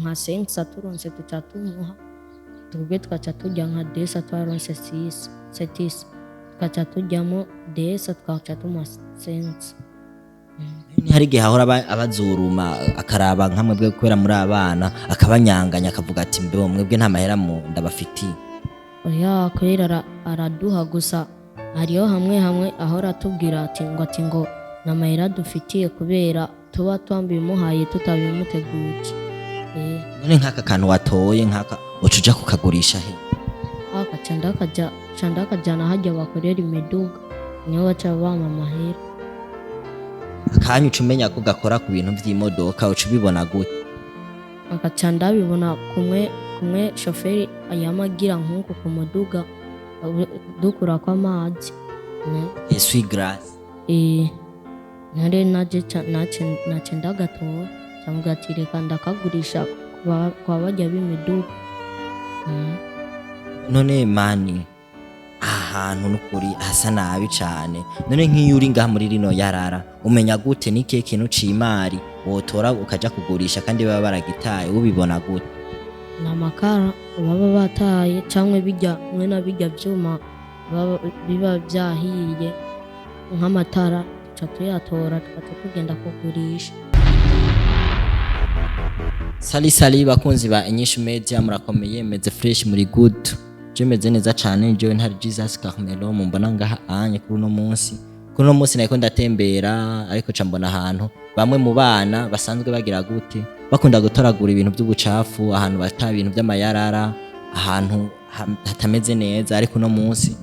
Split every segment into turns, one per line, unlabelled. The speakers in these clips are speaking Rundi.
Nka 5 turonse tuca tumuha, twebwe tugaca turya nka 200. Twaronse 6, 7, tugaca turyamo 200, tugaca tumuha 500.
Hari igihe ahora abazuruma, akaraba nka mwebwe kubera muri abana, akabanyanganya, akavuga ati: "Mbe mwebwe nta mahera mu ndabafitiye"?
Oya, kubera araduha. Gusa hariyo hamwe hamwe ahora atubwira ati ngo nta mahera dufitiye, kubera tuba twabimuhaye tutabimuteguje.
None nk'aka kantu watoye, nk'aka uca uja kukagurisha he?
Akaca ndakaja, ca ndakajana harya bakorera imiduga, niho baca bampa amahera.
Akanya uca umenya ko gakora ku bintu vy'imodoka, uca ubibona gute?
Akaca ndabibona kumwe kumwe shoferi yama agira nk'uku ku muduga, dukurako amazi.
Essuie-glace.
Nare naje nace ndagatora, camubwira ati: "Reka ndakagurisha kwa barya b'imiduga."
None mani, aha hantu n'ukuri hasa nabi cane. None nk'iyo uri ngaha muri rino yarara, umenya gute n'ikihe kintu c'imari wotora ukaja kugurisha kandi baba baragitaye? Ubibona gute?
Ni amakara baba bataye, canke bijya mwe na bijya vyuma biba vyahiye, nk'amatara, tuca tuyatora, tugaca tugenda kugurisha.
Salut salut, bakunzi ba Inyishu Media, murakomeye? Meze fresh, muri good? Je meze neza cane. Jewe ntari Jesus Carmelo mumbona ngaha anye kuri uno munsi. Kuri uno munsi nariko ndatembera, ariko ca mbona ahantu bamwe mu bana basanzwe bagira gute, bakunda gutoragura ibintu by'ubucafu, ahantu bata ibintu by'amayarara, ahantu hatameze neza. Ariko uno munsi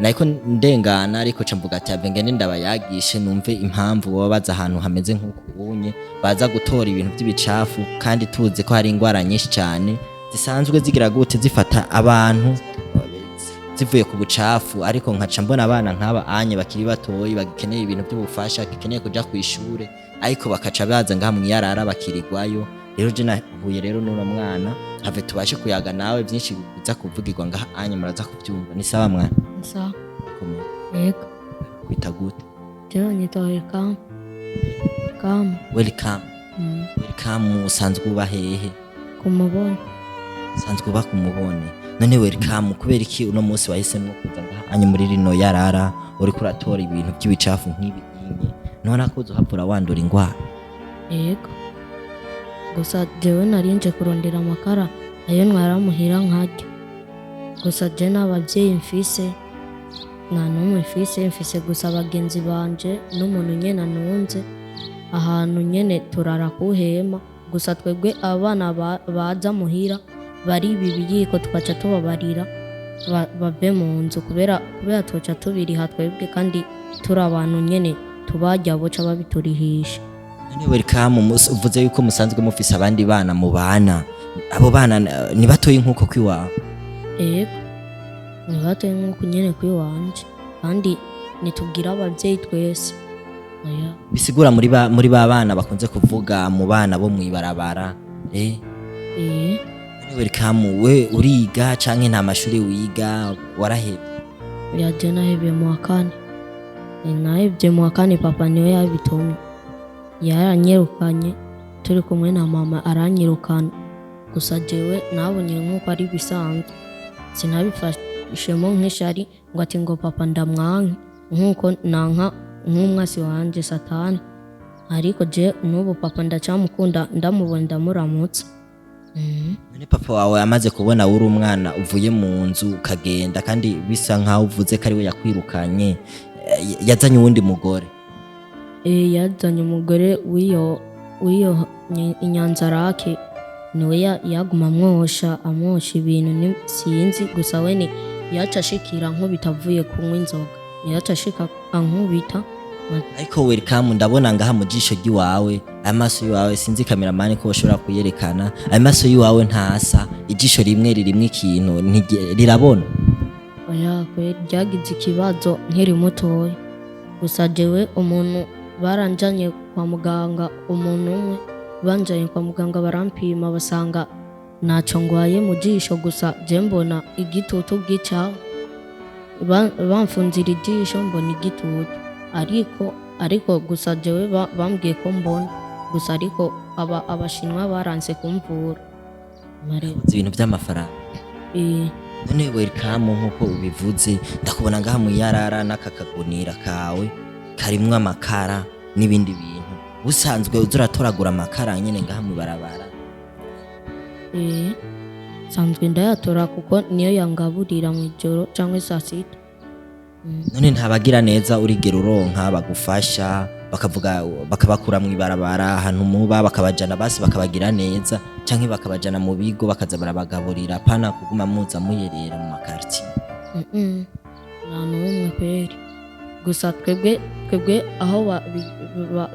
nariko ndengana, ariko ca mvuga ati: "Ave ngende ndabayagishe, numve impamvu baba baza ahantu hameze nk'uku unye, baza gutora ibintu by'ibicafu, kandi tuzi ko hari ingwara nyinshi cyane zisanzwe zigira gute, zifata abantu zivuye ku bucafu." Ariko nkaca mbona abana nk'aba anye bakiri batoyi, bagikeneye ibintu by'ubufasha, bagikeneye kuja kw'ishure, ariko bakaca baza ngaha mwiyarara bakirigwayo. Rero je nahuye rero n'uno mwana, have tubashe kuyaga nawe. Byinshi biza kuvugirwa ngaha anye muraza kubyumva. Ni sawa mwana?
Sawa.
Komera.
Yego.
Kwita gute?
Jewe nyita Welcome Kam.
Welcome. Welcome, usanzwe uba hehe?
Kumubona.
Usanzwe uba kumubone. None Welcome, kubera iki uno munsi wahisemwo kuza ngaha anye muri rino yarara, uriko uratora ibintu by'ibicafu nk'ibi inye? None ko uzohavura wandura ingwara?
Yego, gusa jewe narinje kurondera amakara ayo ntwara muhira nkarya. Gusa je n'abavyeyi mfise, nta n'umwe mfise. Mfise gusa bagenzi banje n'umuntu nyene anunze ahantu nyene turara kuhema. Gusa twebwe abana baza muhira bariba ibiyiko, tugaca tubabarira bave mu nzu, kubera tuca tubiriha twebwe, kandi turi abantu nyene tubarya, boca babiturihisha.
None Welcome, uvuze yuko musanzwe mufise abandi bana mubana. Abo bana ni batoyi nk'uko kwiwawe?
Ego, ni batoye nk'uko nyene kwiwanje, kandi nitubwira abavyeyi twese, oya.
Bisigura muri ba bana bakunze kuvuga mu bana bo mwibarabara?
Eh.
None Welcome, we uriga canke nta mashuri wiga, warahevye?
Yaje nahevye mu wa kane. Nahevye mu wa kane, papa niwe yabitumye. Yaranyirukanye turi kumwe na mama, aranyirukana. Gusa jewe nabonye nk'uko ari bisanzwe, sinabifashemo nk'ishari ngo ati ngo papa ndamwanke nk'uko nanka nk'umwasi wanje Satani. Ariko je n'ubu papa ndacamukunda, ndamubona ndamuramutsa.
None papa wawe amaze kubona uri umwana uvuye mu nzu ukagenda, kandi bisa nkaho uvuze ko ari we yakwirukanye, yazanye uwundi mugore?
Yazanye umugore w'iyo Inyanzarake, niwe yaguma amwosha amwosha ibintu sinzi. Gusa we ni yaca ashikira nkubita avuye kunywa inzoga, yaca ashika ankubita.
Ariko Welcome, ndabona ngaha mu jisho ry'iwawe, amaso y'iwawe, sinzi cameraman ko ushobora kuyerekana, amaso y'iwawe ntasa, ijisho rimwe ririmwo ikintu, rirabona?
Oya, kweri ryagize ikibazo nkiri mutoya. Gusa jewe umuntu baranjanye kwa muganga, umuntu umwe banjanye kwa muganga barampima, basanga ntaco ngwaye mu jisho. Gusa je mbona igitutu gica, bamfunzira ijisho mbona igitutu. Ariko gusa jewe bambwiye ko mbona gusa, ariko abashinwa baranse kumvura. Mare
Uzi ibintu vy'amafaranga.
Eh.
None Welcome, nkuko ubivuze, ndakubona ngaha mu yarara n'aka kagunira kawe karimwo amakara n'ibindi bintu. Usanzwe uza uratoragura amakara nyene ngaha mu barabara?
Eh, nsanzwe ndayatora kuko niyo yangaburira mu ijoro cyangwa saa sita.
None ntabagira neza urigera uronka bagufasha, bakavuga bakabakura mu ibarabara ahantu muba, bakabajana basi bakabagira neza, canke bakabajana mu bigo bakaza barabagaburira, pana kuguma muza muyerera mu makartier?
Mm-mm. Nta n'umwe kweri. Gusa twebwe aho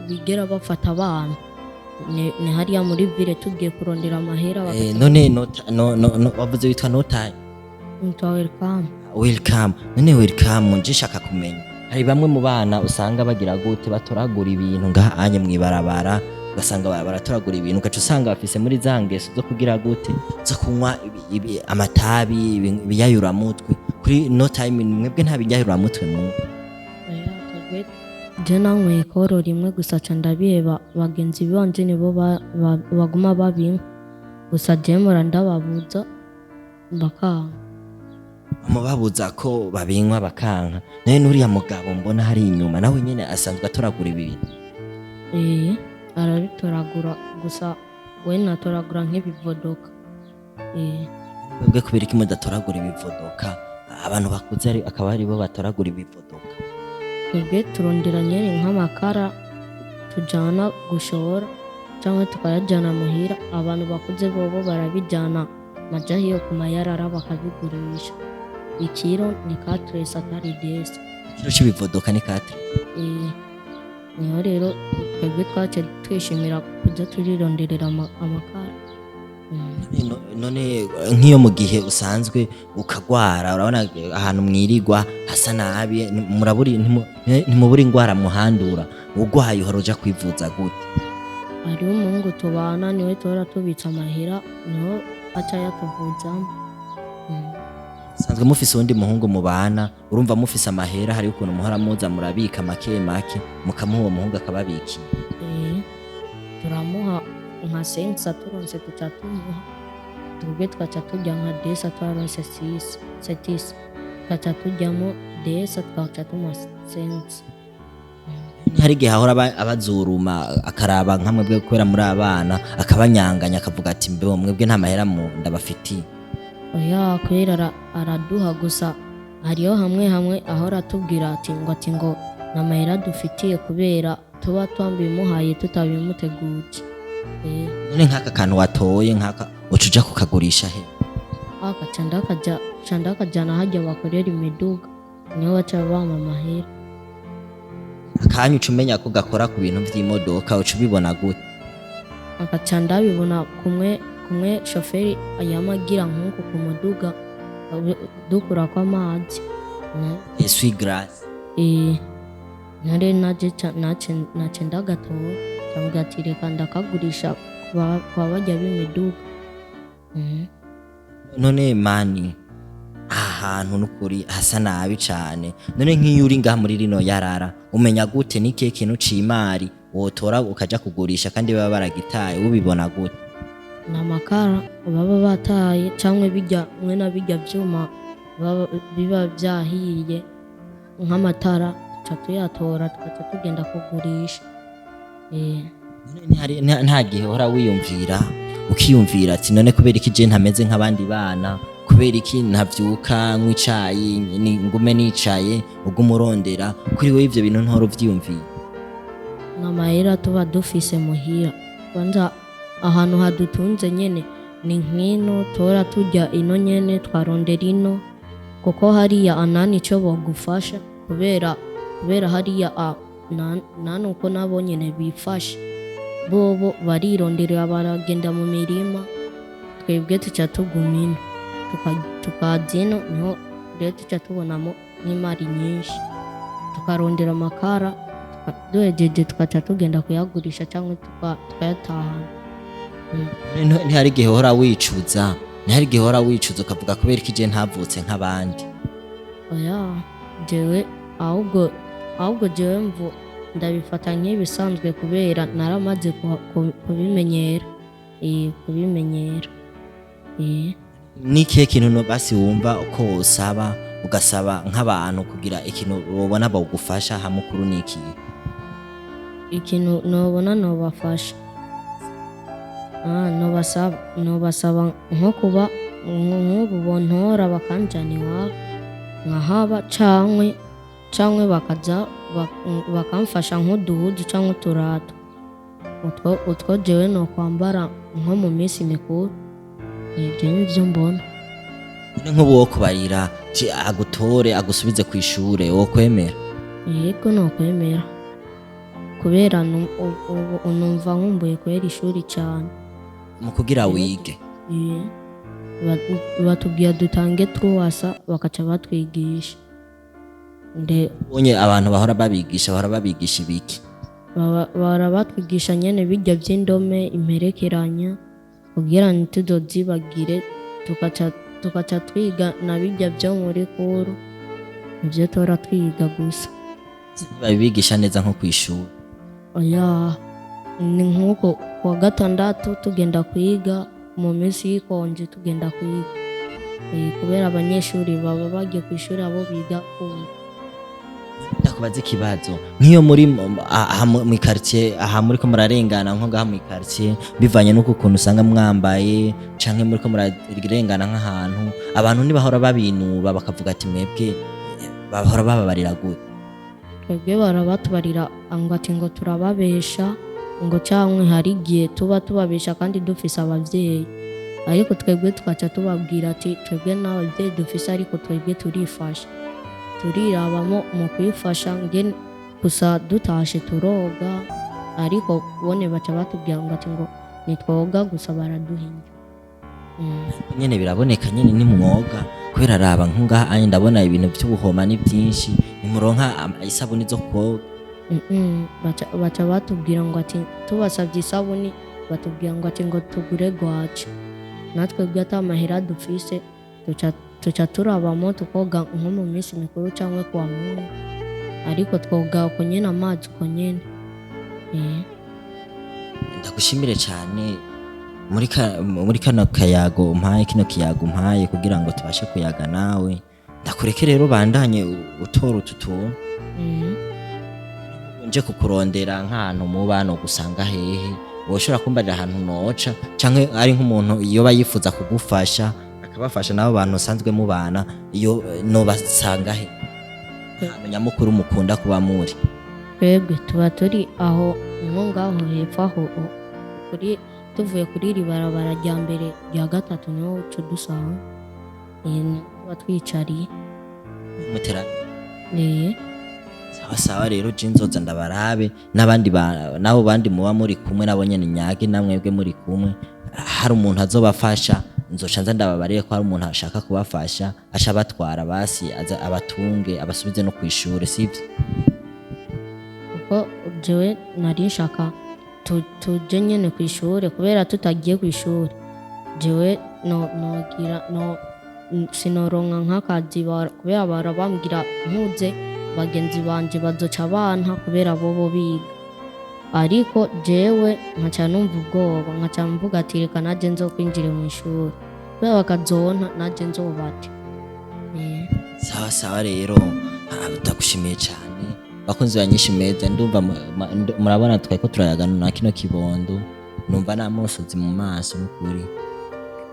bigera bafata abana ni hariya muri ville tugiye kurondera amahera.
None nota, no, wavuze witwa Nota?
Nitwa Welcome.
Welcome. None Welcome, nje shaka kumenya, hari bamwe mu bana usanga bagira gute, batoragura ibintu ngaha anye mw'ibarabara, ugasanga baratoragura ibintu, ugaca usanga bafise muri za ngeso zo kugira gute, zo kunywa amatabi, ibiyayuramutwe. Kuri no time mwebwe nta biyayuramutwe mu
Oya, twebwe je nanyweye ikoro rimwe gusa ca ndabiheba. Bagenzi banje nibo baguma babinywa, gusa je mpora ndababuza bakanga.
Mubabuza ko babinywa bakanka. Nawe n'uriya mugabo mbona hari inyuma, nawe nyene asanzwe atoragura ibintu?
Eh, arabitoragura, gusa we natoragura nk'ibivodoka. Eh.
Mwebwe kubera iki mudatoragura ibivodoka? Abantu bakuze akaba aribo batoragura ibivodoka.
Twebwe turondera nyene nk'amakara tujana gushora cyangwa tukayajyana muhira. Abantu bakuze bobo barabijyana maja hiyo ku mayarara bakabigurisha. Ikiro ni katresi atari desi.
Ikiro c'ibivodoka ni quatre?
Eh, niho rero twebwe twace twishimira kuja turironderera amakara.
None nk'iyo mu gihe usanzwe ukagwara, urabona ahantu mwirigwa hasa nabi, muraburi ntimubura ingwara muhandura. Ugwaye uhora uja kwivuza gute?
Hariho umuhungu tubana, niwe tuhora tubitsa amahera, niho aca yatuvuzamo.
Sanzwe mufise uwundi muhungu mubana, urumva mufise amahera, hariho ukuntu muhora muza murabika make make mukamuha, uwo muhungu akababikiye?
Eh, turamuha nka 500 turonse, tuca tumuha. Twebwe tugaca turya nka 200, twaronse six 700 tugaca turyamo 200, tugaca tumuha 500.
Hari igihe ahora abazuruma akaraba nka mwebwe kubera muri abana, akabanyanganya, akavuga ati mbe mwebwe nta mahera mu ndabafitiye?
Oya, kubera araduha. Gusa hariyo hamwe hamwe ahora atubwira ati ngo nta mahera dufitiye kubera tuba twabimuhaye tutabimuteguje. Eh.
None nk'aka kantu watoye, nk'aka uca uja kukagurisha he?
Akaca ndakaja ca ndakajana harya bakorera imiduga, niho baca bampa amahera.
Akanya uca umenya ko gakora ku bintu vy'imodoka, uca ubibona gute?
Akaca ndabibona kumwe kumwe shoferi yama agira nk'uku ku muduga dukurako amazi.
Essuie-glace?
Eh, nare naje nace ndagatora, camubwira ati reka ndakagurisha kwa barya b'imiduga.
None mani, aha hantu n'ukuri hasa nabi cane. None nk'iyo uri ngaha muri rino yarara, umenya gute n'ikihe kintu c'imari wotora ukaja kugurisha kandi baba baragitaye? Ubibona gute?
Ni amakara baba bataye canke bijya mwe na bijya vyuma biba vyahiye nk'amatara, tuca tuyatora tugaca tugenda kugurisha. Eh.
None nta gihe uhora wiyumvira, ukiyumvira ati none kubera iki je ntameze nk'abandi bana? Kubera iki ntavyuka nywa icayi, ngume nicaye, ugume urondera? Kuri wewe ivyo bintu ntuhora uvyiyumvira?
Ni amahera tuba dufise muhira. Kwanza ahantu hadutunze nyene ni nk'ino tora turya ino nyene, twarondera ino kuko hariya anani ico bogufasha, kubera hariya nta nuko nabo nyene bifasha, bobo barironderera, baragenda mu mirima. Twebwe tuca tuguma ino, tukaza ino, niho rero tuca tubonamo n'imari nyinshi, tukarondera amakara, duhejeje tugaca tugenda kuyagurisha cyangwa tukayatahana.
None ntihari igihe uhora wicuza, ntihari igihe uhora wicuza ukavuga kubera iki je ntavutse nk'abandi?
Oya, jewe ahubwo jewe mvu ndabifata nk'ibisanzwe kubera naramaze kubimenyera. Eh, kubimenyera. Eh,
Nikihe kintu no basi wumva ko wosaba, ugasaba nk'abantu kugira ikintu bobona bogufasha hamukuru nikihe?
Ikintu nobona nobafasha, nobasaba nko kuba nk'ubu bontora bakanjana iwabo nkahaba, canke bakaza bakamfasha nk'uduhuzu canke uturato utwo jewe nokwambara nko mu minsi mikuru. Ivyo nivyo mbona.
None nk'ubu wo kubarira ti agutore agusubize ku ishure, wokwemera?
Yego, nokwemera, kubera ubu numva nkumbuye kubera ishuri cane.
Mu kugira wige.
Eh, batubwira dutange truwasa bakaca batwigisha nde.
Ubonye abantu bahora babigisha, bahora babigisha ibiki?
Bahora batwigisha nyene birya vy'indome, imperekeranya, kugira ntituzozibagire, tukaca twiga na birya vyo muri kuru, nivyo tora twiga gusa.
Babibigisha neza nko kw'ishure?
Oya, ni nk'uko kuwa gatandatu tugenda kwiga, mu minsi y'ikonje tugenda kwiga. Kubera abanyeshuri baba bagiye kw'ishuri, abo biga ubu.
Ndakubaza ikibazo, nk'iyo muri aha mw'ikartier, aha muriko murarengana, nko ngaha mw'ikartier, bivanye n'uko ukuntu usanga mwambaye canke muriko murarengana nk'ahantu, abantu ntibahora babinuba bakavuga ati mwebwe, bahora bababarira gute?
Twebwe barabatubarira ngo ati ngo turababesha, ngo canke hari igihe tuba tubabesha kandi dufise abavyeyi, ariko twebwe tukaca tubabwira ati twebwe n'abavyeyi dufise, ariko twebwe turifasha, turirabamo mu kwifasha nge gusa dutashe turoga, ariko bone baca batubwira ngo ati ngo nitwoga gusa baraduha indyo.
Nyene biraboneka nyene nimwoga, kubera raba nkungaha anye ndabona ibintu vy'ubuhoma ni vyinshi, nimuronka isabuni zo koga?
Baca batubwira ngo ati tubasavye isabuni, batubwira ngo ati ngo tugure gwaca, natwe bwe ata mahera dufise, tuca turabamo tukoga nko mu minsi mikuru canke kuwa Mungu, ariko twoga uko nyene, amazi uko nyene.
Ndagushimire cyane muri kano kayago umpaye, kino kiyago umpaye kugira ngo tubashe kuyaga nawe. Ndakureke rero bandanye utora utu tuntu. Nje kukurondera nk'ahantu muba no gusanga hehe? Woshobora kumbarira ahantu noca, canke ari nk'umuntu yoba yifuza kugufasha, akabafasha n'abo bantu usanzwe mubana, iyo nobasanga he, ahantu nyamukuru mukunda kuba muri?
Twebwe tuba turi aho nko ngaho hepfo aho kuri tuvuye kuri iri barabara rya mbere rya gatatu, niho uca udusanga. Niho tuba twicariye.
Mutera.
Eh.
Sawa sawa rero, je nzoza ndabarabe n'abandi n'abo bandi muba muri kumwe nabo nyene, nyage namwebwe muri kumwe, hari umuntu azobafasha, nzoca nza ndababarire ko hari umuntu ashaka kubafasha, aca abatwara basi aza abatunge abasubize no kw'ishure, sivyo?
Kuko jewe nari nshaka tuje nyene kw'ishure, kubera tutagiye kw'ishure jewe no nogira no sinoronka nk'akazi, kubera barabambwira nkuze bagenzi banje bazoca banta kubera bobo biga, ariko jewe nkaca numva ubwoba, nkaca mvuga ati reka naje nzokwinjire mu ishuri, kubera bakazonta naje nzobate.
Sawa sawa rero, ndagushimiye cyane. Bakunzi ba Nyinshi Meza, ndumva murabona twariko turayagana na kino kibondo, numva namusozi mu maso n'ukuri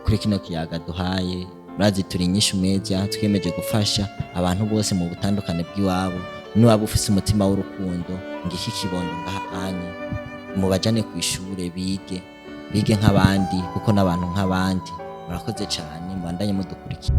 kuri kino kiyaga duhaye. Murazi turi Nyinshi Media, twiyemeje gufasha abantu bose mu butandukane bw'iwabo. Niwaba ufise umutima w'urukundo, ngiki kibondo ngaha anye, mubajane ku ishure bige, bige nk'abandi, kuko n'abantu nk'abandi. Murakoze cyane, mubandanye mudukurikira.